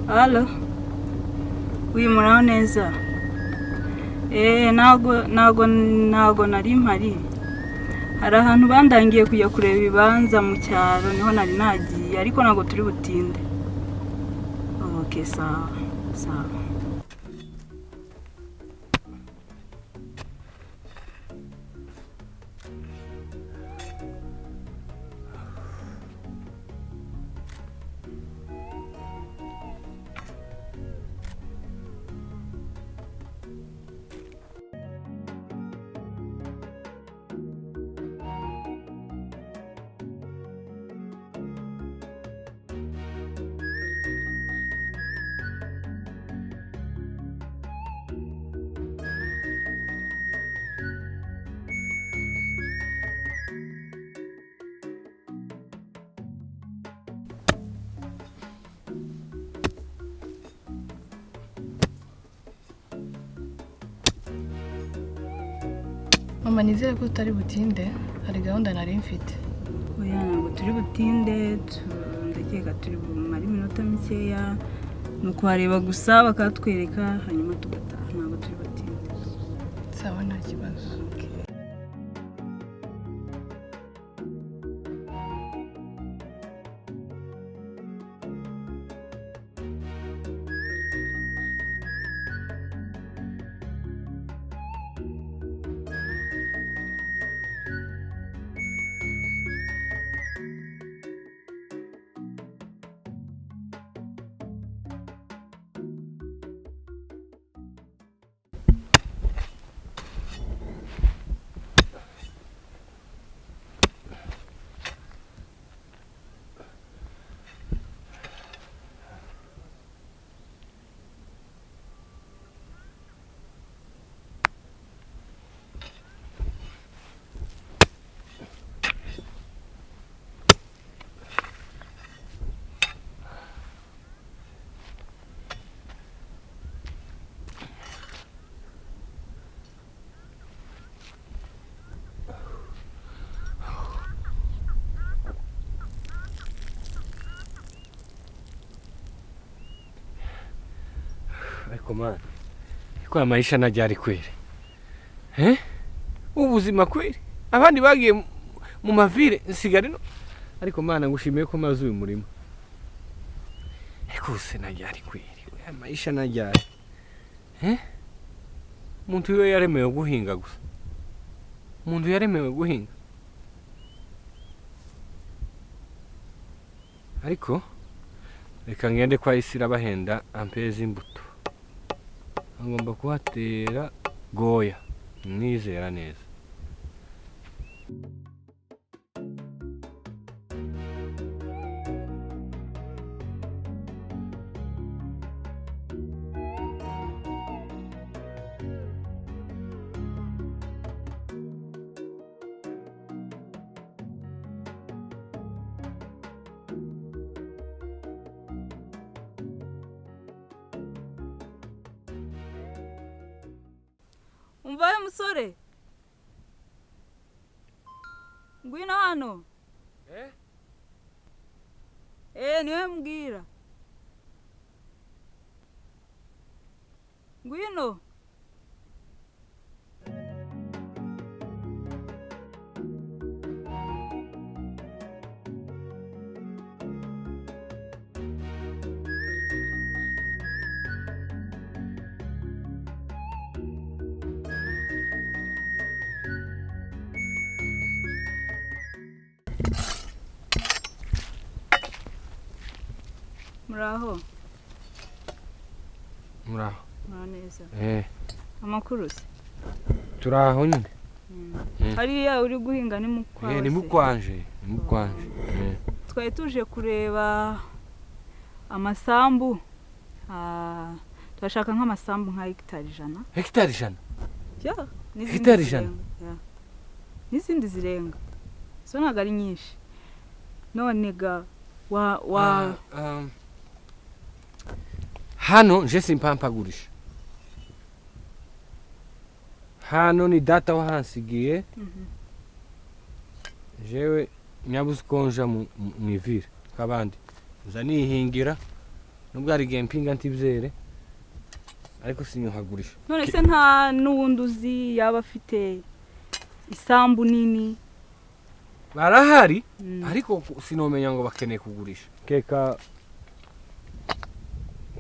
Allo, uyu muraho neza? Ntago nari mpari. Hari ahantu bandangiye kujya kureba ibibanza mu cyaro, niho nari nagiye, ariko ntabwo turi butinde. Okay, sawa sawa. Mama, nizere ko tutari butinde, hari gahunda nari mfite. Oya, ntabwo turi butinde, ndakeka turi bumare iminota mikeya, ni ukuhareba gusa bakatwereka hanyuma tugataha, ntabwo turi butinde. Sawa, nta kibazo. Ariko mana, kwa maisha najyari kweli, eh, ubuzima kweli, abandi bagiye mu mavire nsigare no, ariko mana ngushimiye ko maze uyu murimo. Ariko se najyari kweli, ya maisha najyari, eh, umuntu iyo yaremewe guhinga gusa, umuntu yaremewe guhinga. Ariko reka ngende kwa Isira bahenda ampeze imbuto, ngomba kuhatera goya nizera neza. Umva we musore, ngwino hano. Niwe mbwira, ngwino. Muraho. Muraho. Muraho neza. Amakuru se? Turaho nyine. Hariya uri guhinga ni mukwawe? Ni mukwanje, ni mukwanje. Twari tuje kureba amasambu, turashaka nk'amasambu nka hegitari 100. Hegitari 100? Ya, hegitari 100. N'izindi zirenga. So ntabwo ari nyinshi. None ga wa hano nje simpampagurisha. Hano ni data wahansigiye. Jewe nyabuze uko nja mu ivire nk'abandi, nza nihingira. Nubwo hari igihe mpinga ntibyere, ariko sinyuhagurisha. None se nta n'uwundi uzi yaba afite isambu nini? Barahari, ariko sinomenya ngo bakeneye kugurisha. Keka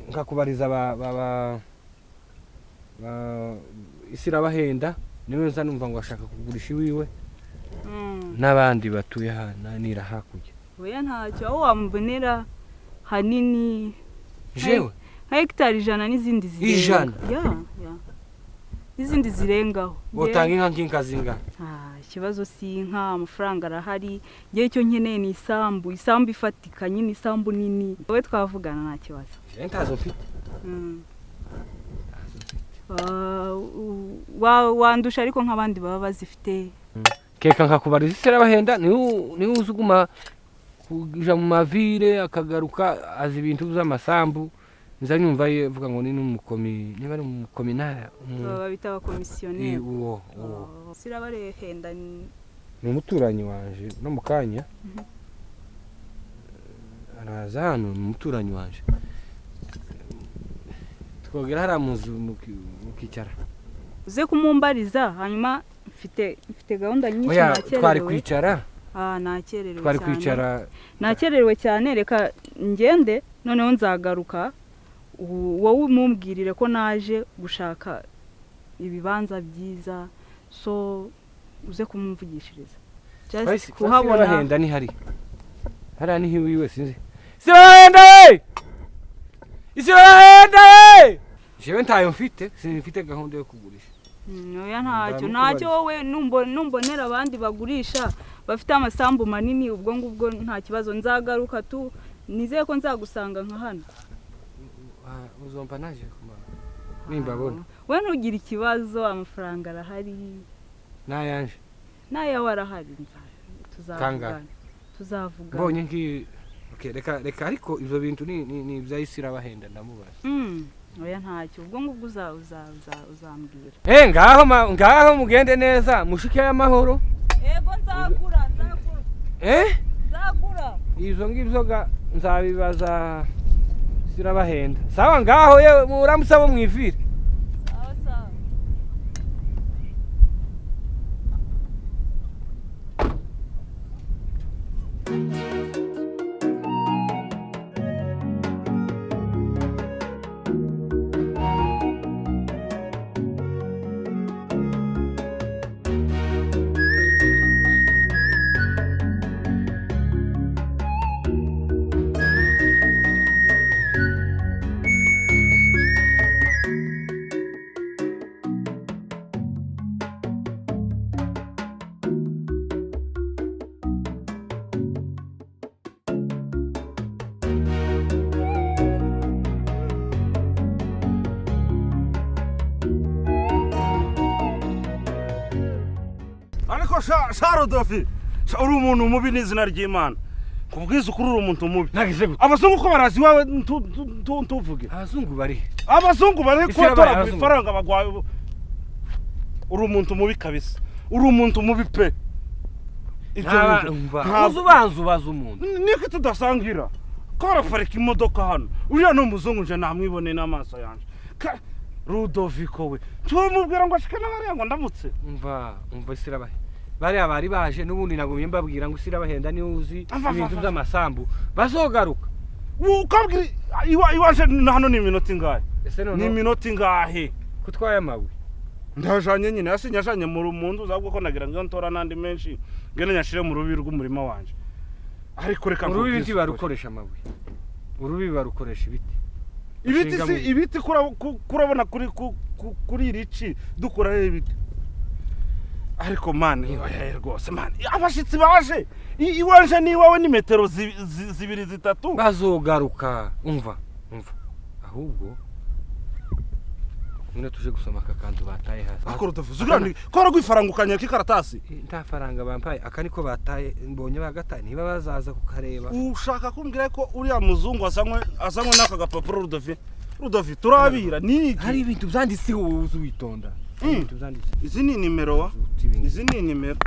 nkakubariza ba isi irabahenda, niwe nza numva ngo ashaka kugurisha iwiwe n'abandi batuye hano nira hakurya. Oya ntacyo, aho wamubonera hanini. Jewe nka hegitari 100 n'izindi zirenga. 100? Ya, n'izindi zirengaho. Utanga inka nk'inka zingana? Ikibazo si inka, amafaranga arahari. Ngewe icyo nkeneye ni isambu, isambu ifatika nyine, isambu nini. Wowe twavugana nta kibazo. Jewe ntazo mfite. Wandusha ariko nk'abandi baba bazifite. Keka nkakubariza isi irabahenda, niwe uzi uguma kuja mu mavire akagaruka azi ibintu by'amasambu. Nza nyumva ye vuga ngo ni n'umukomi, niba ari umukominara Baba bita abakomisiyoneri. Uwo. Sirabarehenda. Ni umuturanyi wanje, no mu kanya araza hano, ni umuturanyi wanje. Twogera hariya mu nzu mukicara. Uze kumumbariza hanyuma, mfite gahunda nyinshi. Oya, twari Nakererewe. kwicara. Nakererewe Twari cyane. kwicara. Nakererewe cyane, reka ngende noneho nzagaruka. Wowe umumbwirire ko naje gushaka ibibanza byiza, so uze kumumvugishiriza. Just kuhabona. Bahenda ni hari hariya ni hiwiwe, sinzi. Sirahenda we, isirahenda we! Jewe ntayo mfite, simfite gahunda yo kugurisha. Oya ntacyo. Ndamukubariza. Ntacyo, wowe numbonera abandi bagurisha bafite amasambu manini, ubwo ngubwo nta kibazo, nzagaruka tu. Nizeye ko nzagusanga nka hano. Uzompa naje kumara nimbabona. We ntugire ikibazo, amafaranga arahari. Nayanje? N'ayawe arahari, tuzavugana. Kangahe? Tuzavugana. Mbonye nki, okay, reka reka, ariko ivyo bintu ni ibya isi irabahenda, ndamubaza. Oya ntacyo, ubwo ngubwo uzambwira. Ngaho ngaho mugende neza, mushike y'amahoro. Ego, nzagura, nzagura. Nzagura. Ivyo ngivyo ga nzabibaza sirabahenda. Sawa, ngaho yewe, muramutse abo mwivire. Sawa sawa. Ariko sha Rudofi, sha uri umuntu mubi n'izina ry'Imana. Kubwiza ukuri, uri umuntu mubi. Nagize gute? Abazungu ko barazi iwawe, ntuvuge. Abazungu bari? Abazungu bari Isi kuba yabaye toragura abazungu. ifaranga bagwaye. Uri umuntu mubi kabisa, uri umuntu mubi pe. Ibyo bintu Uzi, ubanza ubaza umuntu. Niko tudasangira ko baraparika imodoka hano, uriya ni umuzungu, nje namwiboneye n'amaso yanjye. Rudoviko we, tumubwira ngo ashike n'ahariya ngo ndamutse. Umva, umva, isirabahe bariya bari baje n'ubundi nagumye mbabwira ngo isirabahenda niwe uzi Ava, ava, ibintu ava. by'amasambu, bazogaruka. Ukabwira iwaje hano ni iminota ingahe? Ese Ni none iminota ingahe? Kutwaye amabuye? Ndajanye nyine, hasi nyajanye mu nzu ahubwo ko nagira ngo iyo ntora n'andi menshi ngene nyashire mu rubi rw'umurima wanje. Ariko reka Urubibi nkubwize ukuri. ntibarukoresha amabuye, urubibi barukoresha ibiti. Ibiti Bashinga si ibiti, kurabona kuri iri ci dukuraho ibiti. Ariko mani, oya rwose mani, abashitsi baje iwanje n'iwawe ni metero 2, 3. Bazogaruka. Umva, umva, ahubwo ngwino tuje gusoma aka kantu bataye hasi. Ariko Rudovizo, uriya ni ko rwifaranga ukanyaka ikaratasi. Nta faranga bampaye, aka niko bataye, mbonye bagataye, niba bazaza kukareba. Ushaka kumbwira ko uriya muzungu azanywe n'aka gapapuro? Rudovi, Rudovi, turabira ni iki? Hari ibintu byanditseho, wowe uzi witonda. Hari ibintu byanditse. Izi ni nimero wa Uti ibi ngibi. Izi ni nimero.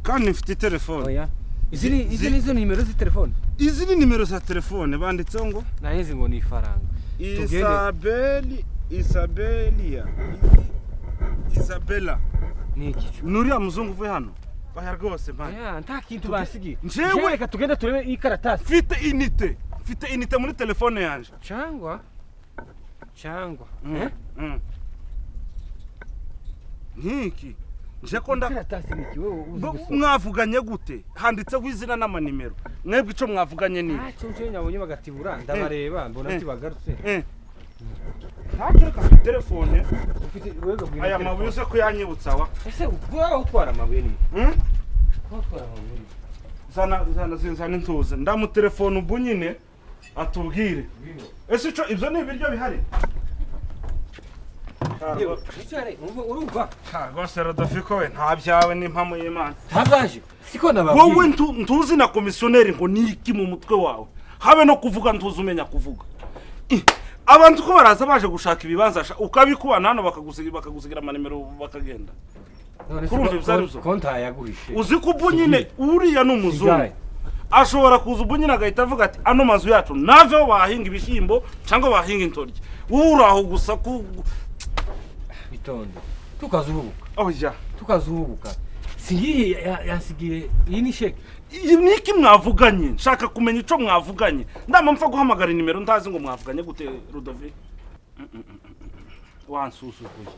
Kandi mfite telefone. Oya. Izi ni zo nimero z'itelefone. Izi ni nimero za telefone banditseho ngo Nahizi ngo ni ifaranga. Tugende. Isabeli, Isabelia, Isabella. Ni ikicu. Nuriya muzungu uvuye hano. Oya rwose man. Aya, nta kintu basigiye. Njyewe- Reka tugende turebe iyi karatasi. Mfite inite. Mfite inite muri telefone yanje. Cyangwa eh? Nkiki. Nje ko nda Ikaratasi ni iki wewe uzi gusoma? Mwavuganye gute? Handitseho izina n'amanimero. Mwebwe ico mwavuganye ni iki? Ntacyo nje nyabonye bagatibura ndabareba mbona ati bagarutse. Ntacyo, reka mfite telefone. Ufite wewe bwira. Aya mabuye uze kuyanyibutsa wa. Ese wowe utwara amabuye ni? Wowe utwara amabuye ni? Zana zana zana intuze. Ndamutelefone ubu nyine atubwire. Ese ico ibyo ni ibiryo bihari? Yewe, wicare, urumva? Rwose Rodolfo we nta byawe n'impamo y'Imana. Ntabwaje. Siko nababwiye. Wowe ntuzi na komisiyoneri ngo ni iki mu mutwe wawe. Habe no kuvuga ntuzi umenya kuvuga. Abantu ko baraza baje gushaka ibibanza ukabikubana hano bakagusigira amanimero bakagenda. Kurumva ibyo ari byo. Konta yaguhishe. Uzi ko ubu nyine uriya ni umuzungu. Ashobora kuza ubu nyine agahita avuga ati ano mazu yacu naveho bahinga ibishyimbo cyangwa bahinga intoryi. Wowe uraho gusa ku Itonde. Tukazuhubuka. Oya. Tukazuhubuka. Singiye yasigiye iyi ni sheke. Iyi ni iki mwavuganye? Nshaka kumenya ico mwavuganye. Ndama mpfa guhamagara inimero ntazi ngo mwavuganye gute Rudoviko. Wansuzuguye.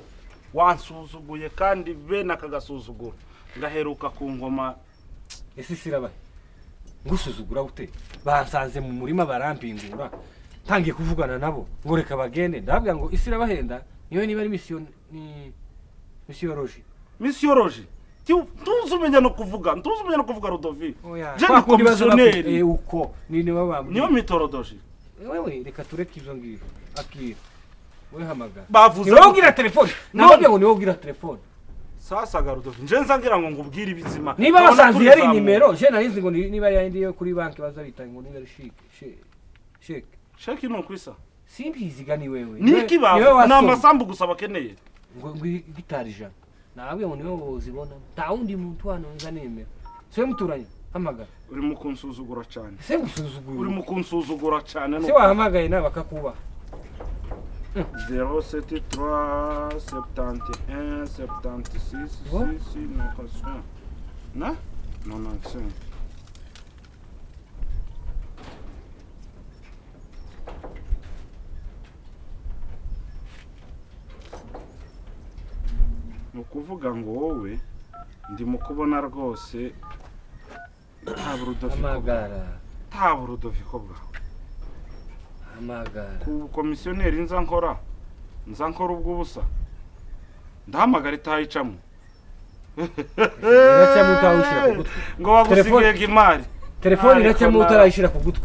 Wansuzuguye kandi bene aka gasuzuguro. Ngaheruka ku ngoma. Ese sirabaye. Ngusuzugura ute? Bansanze mu murima barampingura. Ntangiye kuvugana nabo ngo reka bagende. Ndababwira ngo isi irabahenda. Niyo niba ari mission ni missiologie. Missiologie. Ntuzi umenya no kuvuga, ntuzi umenya no kuvuga Rudoviko. Oya. Je ni komisiyoneri. Uko ni niwe bambwiye. Niyo mitorodoji. Wewe reka tureke ivyo ngivyo. Akira. Wewe hamagara. Bavuze. Niwe ugira telefone. Nababwiye ngo niwe ugira telefone. Sasa ga Rudoviko, nje nza ngira ngo ngubwire ibizima. Niba basanze yari nimero, je narizi ngo niba yari yo kuri banki baza bita ngo niba ari sheke. Sheke. Sheke no kwisa. Simbiziga ni wewe. Niki bavu? Ni amasambu gusa bakeneye. Ngo gitari ijana. Nababwiye ngo niwe wozibona. Nta wundi muntu hano nza nemera. Se muturanye hamagara. Uri mu kunsuzugura cyane. Se gusuzugura. Uri mu kunsuzugura cyane. Se wahamagaye nawe bakakubaha. 073 71 76 6 95 na 95. Ni ukuvuga ngo wowe ndimo kubona rwose nta Rudoviko bwawe. Hamagara. Ku komisiyoneri nza nkora ubwo busa. Ndahamagara itayicamo. Iracamo utayishira ku gutwi. Ngo bagusigiye imari. Telefone iracamo utarayishira ku gutwi.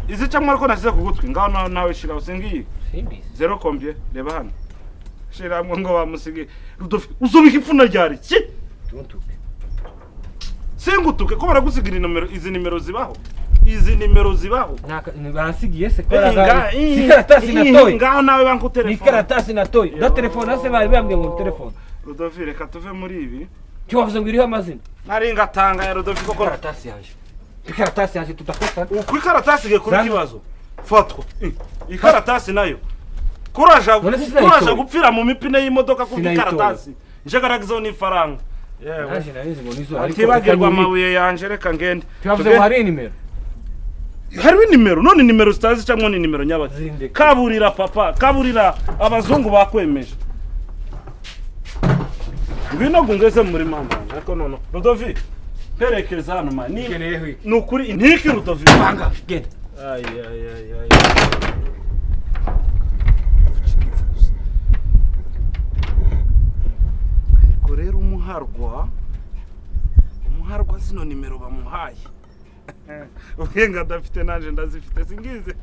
Izicamo ariko nasize ku gutwi. Ngaho nawe shira usingiye. Simbizi. Zero combien? Reba hano. Shiramwe ngo bamusigiye. Rudoviko uzobika ipfuna ryari? Ki? Tuntuke. Singutuke ko baragusigira nimero, izi nimero zibaho. Izi nimero zibaho. Bansigiye se ko karatasi natoye. Ngaho nawe banku telefone. Ni karatasi natoye. Da telefone ase bari bambwiye ngo telefone. Rudoviko reka tuve muri ibi. Cyo wavuze ngo iriho amazina. Nari ngatanga ya Rudoviko ko karatasi yanje. Ikaratasi yanje tudakosa. Uko ikaratasi ge kuri kibazo. Fatwa. Ikaratasi nayo. Kuraja gupfira mu mipine y'imodoka ku ikaratasi. Nje garagizo ni faranga. Yewe. Naje narizi ngo nizo ariko atibagirwa amabuye yanje reka ngende. Tubavuze ngo hari nimero. Hariho nimero, none nimero zitazi cyangwa ni nimero nyabaki. Kaburira papa, kaburira abazungu bakwemeje. Ngwino ngungeze muri mama ariko nono Rudoviko perekeza hano ma ni nukuri intiki Rudoviko banga genda. Ay ay ay ay. Ariko rero umuharwa zino nimero bamuhaye. Ubwenga adafite nanje ndazifite singize.